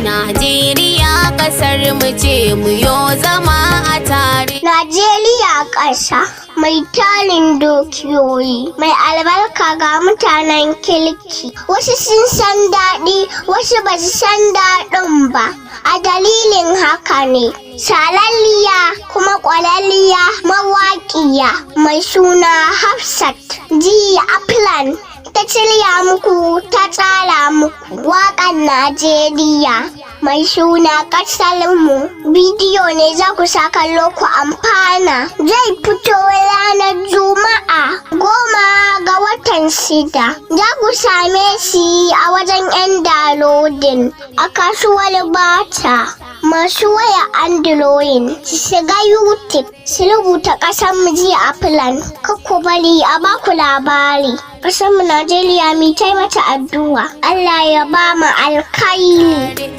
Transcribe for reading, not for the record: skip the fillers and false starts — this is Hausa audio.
Najeriya kasar mu ce, mu yo zama a tare. Najeriya ƙasa mai tarin dukiyoyi, mai albarka, ga mutanen kirki. Wasu sun san daɗi, wasu ba su san daɗin ba. A dalilin haka ne, salalliya kuma ƙwararriya mawaƙiya mai suna Hafsat G. Aplan ta shirya muku, ta tsara muku waƙar Najeriya mai suna ƙasarmu. Bidiyo ne za ku sa kallo ku amfana. Zai fito ranar Juma'a, 10 ga watan 6. Za ku same shi a wajen 'yan downloading a kasuwar Bata. Masu waya Android su shiga YouTube su rubuta ƙasar mu ji a plan. Ku bari a baku labari. Ƙasar mu Najeriya, mu tai mata addu'a. Allah ya ba mu alkhairi.